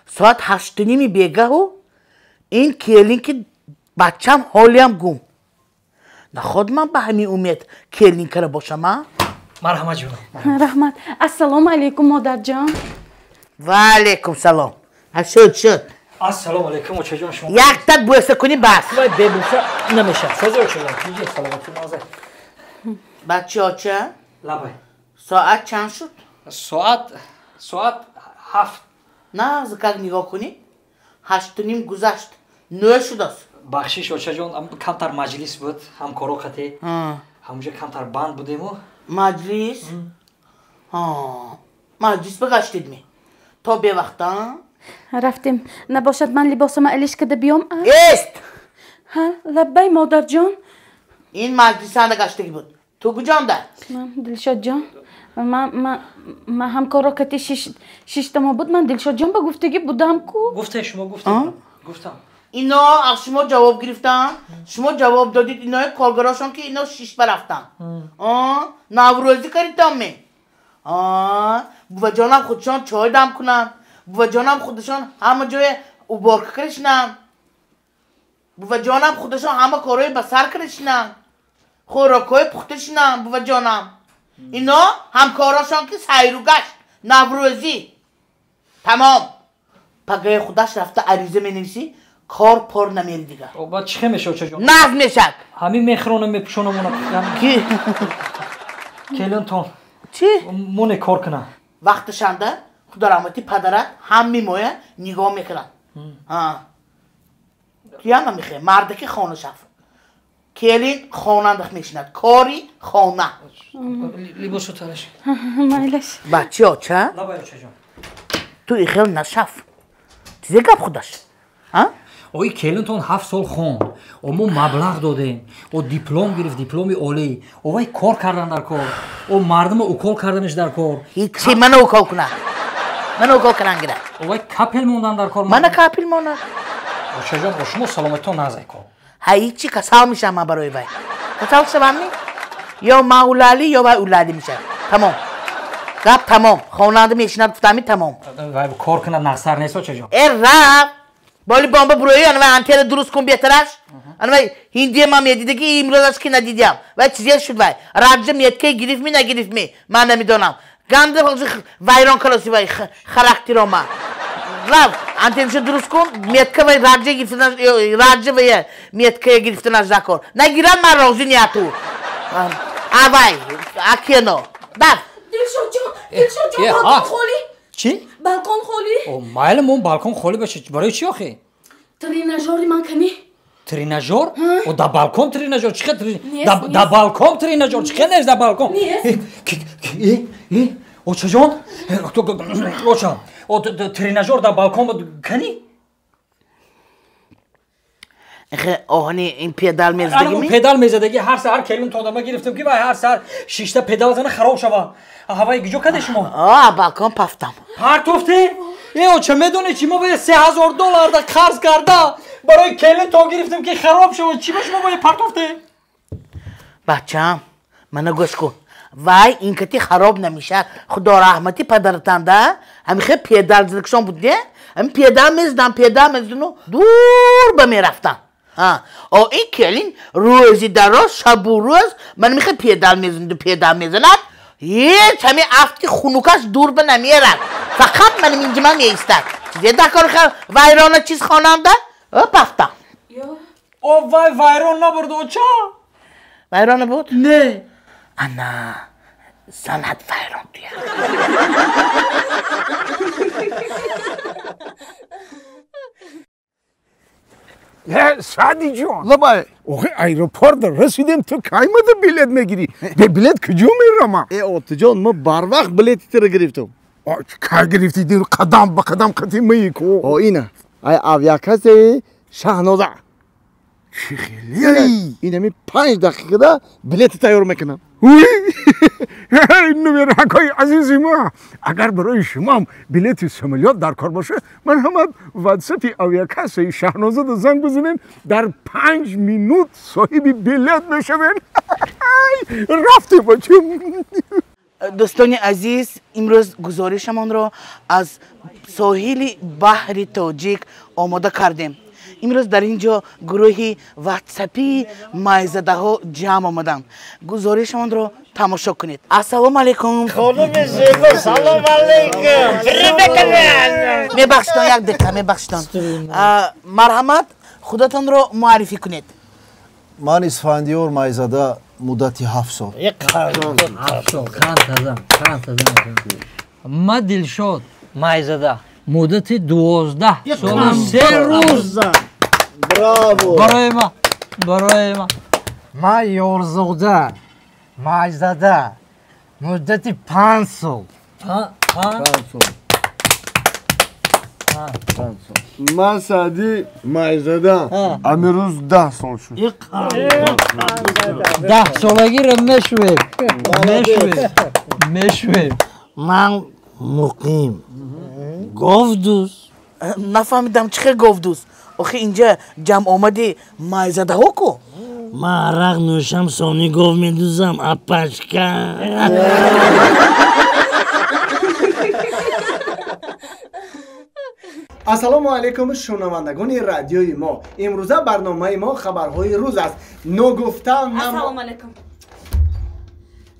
Соат 8:30 бегаҳу ин келин ки бачам ҳолиам гум. Наход ман ба ҳамин умед келин кара бошам, а? Марҳамат ҷон. Раҳмат. Ассалому алайкум, модарҷон. Ва алайкум салом. Шуд, шуд. Ассалому алайкум, очаҷон, шумо. Якта бӯса кунӣ бас. Вай бебӯса намешавад. Созӣ очаҷон, тиҷи саломатӣ маза. Бача оча? Лабай. Соат чанд шуд? Соат 7. На, как нигоҳ кунӣ? 8:30 гузашт. 9 шудааст. Бахшиш очаҷон, камтар маҷлис буд, ҳамкоро қате. Ҳамонҷо камтар банд будему. Маҷлис? Маҷлис бигаштидми? То бевақта? Рафтем. Набошад ман либосама алиш када биём? Эст! Ҳа, лаббай, модарҷон. Ин маҷлисанда гаштагӣ буд. Ту куҷонда? Дилшодҷон, ман ҳамкоро кати шиштамо буд, ман Дилшодҷон ба гуфтагӣ будам ку. Гуфте шумо, гуфте. Гуфтам. Ино аз шумо ҷавоб гирифтан, шумо ҷавоб додид инои коргарошон ки ино шиш ба рафтан. Наврӯзӣ кардитон ме? Буваҷонам худшон чой дам кунанд, буваҷонам худашон ҳама ҷое уборка кардишинанд, буваҷонам худашон ҳама корҳои ба сар кардишинанд, хӯрокҳои пухта шинанд буваҷонам. Ино ҳамкорошон ки сайру гашт, наврӯзӣ. Тамом. Пагаи худаш рафта ариза менависӣ, кор пор намери дигар. Баъд чӣ хел мешавад, очаҷон? Нағз мешавад. Ҳамин мехронам мепӯшонам она. Ки? Келинтон. Чӣ? Моне кор кунам. Вақташанда худо раҳмати падарат ҳамми моя нигоҳ мекунад. Туям намехоҳӣ. Мардаки хона шав. Келин хонандах мешинад. Кори хона. Либосу талаш. Майлаш. Бачи оча? Лабай, очаҷон. Ту ихел нашав. Чизе гап худаш? А? Ой, келинтон 7 сол хонд. О мо маблағ додем. О диплом гирифт, дипломи олӣ. О вай кор кардан дар кор. О мардумо укол карданаш дар кор. Ҳичи мана укол кунад. Мана укол кардан гирад. О вай капел мондан дар кор. Мана капел монад. Очаҷон, о шумо саломатитон назай кор. Ҳа, ҳичи касал мешавам ман барои вай. Касал шавам ми? Ё ман улалӣ, ё вай улалӣ мешавад. Тамом. Гап тамом. Хонанда мешинад гуфтами тамом. Вай кор кунад нақсар нест, очаҷон. Э рафт. Боли бомба бурои, ана вай антена дуруст кун беҳтараш. Ана вай ҳиндия ман медидаги имрӯзаш ки надидям. Вай чизе шуд вай. Раҷа меткаи гирифт ми, нагирифт ми? Ман намедонам. Ганда вайрон калоси вай характеро ман. Рав, антенаша дуруст кун, метка вай раҷа гирифтанаш, раҷа вай меткая гирифтанаш закор. Нагирам ман розӣ нияту. А вай, а кено. Дав. Дилшодҷон, Дилшодҷон, балкон холӣ. Чӣ? Балкон холӣ. О, майли мон балкон холӣ бошад. Барои чӣ охи? Тренажёри ман кани? Тренажёр? О, да балкон тренажёр чӣ хел? Да балкон тренажёр чӣ хел нест да балкон? Нест. Очаҷон, оча, о тренажёр да балкон кани? Оҳани ин педал мезадагӣ? Педал мезадагӣ ҳар саҳар келин тодама гирифтам ки вай ҳар саҳар шишта педал зана хароб шава. Ҳавай гиҷо каде шумо? А, балкон пафтам. Партофте? Э, оча, медонӣ чи мо бояд $3000 да қарз карда барои келин то гирифтам ки хароб шава. Чи ба шумо бояд партофте? Бачам, мана гӯш кун. Вай ин кати хароб намешавад. Худо раҳмати падаратанда ҳамихе педал задакшон буд, не? Ҳамин педал мезадам, педал мезадану дур ба мерафтам. О ин келин рӯзи дароз, шабу рӯз ман мехе педал мезанаду педал мезанад. Ҳеҷ ҳамин афти хунукаш дур ба намерад. Фақат манам инҷа ман меистад. Чизе дар кор вайрона чиз хонанда? О, пафтам. О вай вайрон набурд, оча? Вайрон буд? Не. Ана, занат вайрон туя. Саъдиҷон. Лабай. Охи аэропорт расидем, ту кай мада билет мегирӣ? Бе билет куҷо мерама? Э, отиҷон, ма барвақт билети тира гирифтам. Кай гирифтӣ? Қадам ба қадам қати маи ку. О, ина. Ай авиакассаи Шаҳноза. Чӣ хеле? Ин ҳами 5 дақиқада билети тайёр мекунам. Нумеракҳои азизи ма, агар барои шумоам билети самолёт дар кор бошад, ман ҳама ватсапи авиакассаи Шаҳнозада занг бизанем, дар 5 минут соҳиби билет мешавем. Рафтем, бачам. Дӯстони азиз, имрӯз гузоришамонро аз соҳили баҳри Тоҷик омода кардем. Имрӯз дар ин ҷо гурӯҳи ватсапии майзадаҳо ҷамъ омаданд. Гузоришамонро тамошо кунед. Ассалому алайкум. Хонуми зебо, салом алайкум. Мебахшитон, як дақиқа, мебахшитон. Марҳамат, худатонро муаррифӣ кунед. Ман Исфандиёр Майзада, муддати 7 сол. 7 сол, қанд тазам. Ман Дилшод Майзада, муддати 12 сол 3 рӯз. Браво! Барои ма, барои ма. Ман Ёрзода Майзада, муддати 5 сол. 5 сол. Ман Саъдӣ Майзада, амирӯз 10 сол шуд. 10 солагиро мешӯем, мешӯем, мешӯем. Ман Муқим, говдӯз. Нафаҳмидам, чӣ хел говдӯз? Охи инҷа ҷамъ омади майзадаҳо ку? Ман арақ нӯшам, сони гов медӯзам, апашка. Ассалому алайкум, шунавандагони радиои мо. Имрӯза барномаи мо хабарҳои рӯз аст. Ногуфта Ассалому алайкум.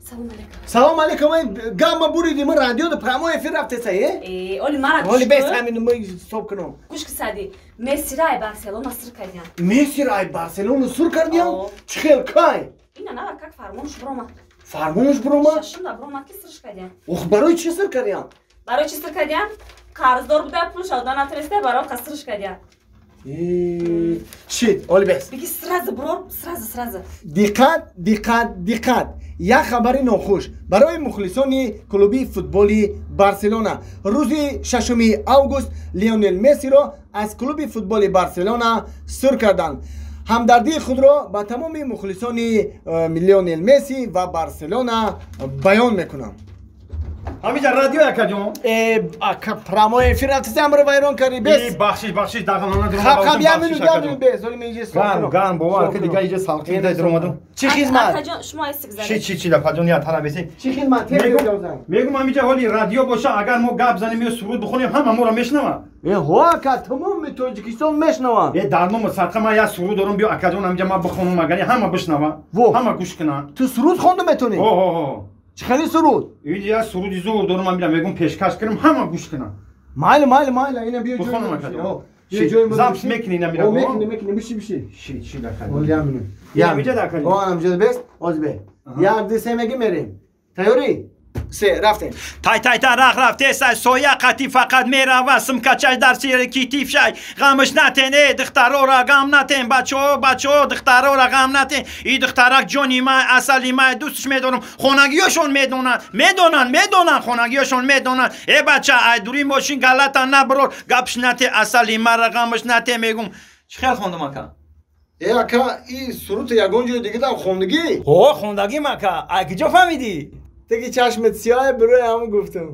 Салом алайкум. Салом алайкум. Гамма буриди, мо радио прямой эфир рафтеса, э? Оли мара. Оли бес ҳамин мо ҳисоб кунам. Гӯш ки Саъдӣ, Месси ай Барселона сур кардиям. Месси ай Барселона сур кардиям? Чӣ хел кай? Ина нава как фармонш буромад. Фармонш буромад? Шашум буромад ки сурш кардиям. Ох, барои чӣ сур кардиям? Барои чӣ сур кардиям? Қарздор буда, пул шавда натреста, барои қасрш кардиям. Шит, оли бес. Биги сразу бурор, сразу, сразу. Диққат, диққат, диққат. Як хабари нохуш барои мухлисони клуби футболи Барселона. Рӯзи 6 август Лионел Мессиро аз клуби футболи Барселона сур карданд. Ҳамдардии худро ба тамоми мухлисони Лионел Месси ва Барселона баён мекунам. Ҳамиҷа радио акаҷон. Ака прямой эфир рафтеса, амро вайрон кардӣ, бес. Бахшиш, бахшиш, дағалона дуром. Хаб, хаб, як минут, як минут, бес. Оли мен иҷа Ган, ган, бовар ки дига иҷа салқи дай дуромадам. Чӣ хизмат? Акаҷон, шумо айсик Чи, задед. чи, чи, дапаҷон, я тана беси. Чӣ хизмат? Мегум, Мегум ҳамиҷа ҳоли радио боша, агар мо гап занем ё суруд бихонем, ҳама моро мешнаванд. Ҳо, ака, тамоми Тоҷикистон мешнаванд. Дар номи садқа ман як суруд дорам, биё акаҷон ҳамиҷа ман бихонам, агар ҳама бишнаванд. Во. Ҳама гӯш кунанд. Ту суруд хонда метавонӣ? Ҳо, ҳо, ҳо. Чӣ хели суруд? Инҷа як суруди зур дорам, ман бирам мегум пешкаш кунам, ҳама гӯш кунанд. Майли, майли, майли, ина биё ҷой. Бихонам акаҷон. Биё ҷои мо. Запись мекунӣ, ина мира. О, мекунӣ, мекунӣ, биши, биши. Ши, ши, дакаҷон. Оли як минут. Ҳамиҷа дакаҷон. О, ҳамиҷа бес, оз бе. Як, ду, се меги мерем. Тайёрӣ? Се, рафтем. Тай тай та рах рафтесай, соя қати фақат мерава, симкачаш дар сири китифшай. Ғамш натен, э духтарора ғам натен, бачаҳо, бачаҳо, духтарора ғам натен. И духтарак ҷони май, асали май, дӯстш медорам. Хонагиёшон медонанд, медонанд, медонанд, хонагиёшон медонанд. Э бача, ай дури мошин галата наброр, гапш нате, асали мара ғамш нате мегум. Чӣ хел хондам ака? Ака, и суруд ягон ҷои дига дам хондагӣ? Ҳо, хондагим ака. Ай куҷо фаҳмидӣ? Теги чашмат сиёҳ, барои ҳамон гуфтам.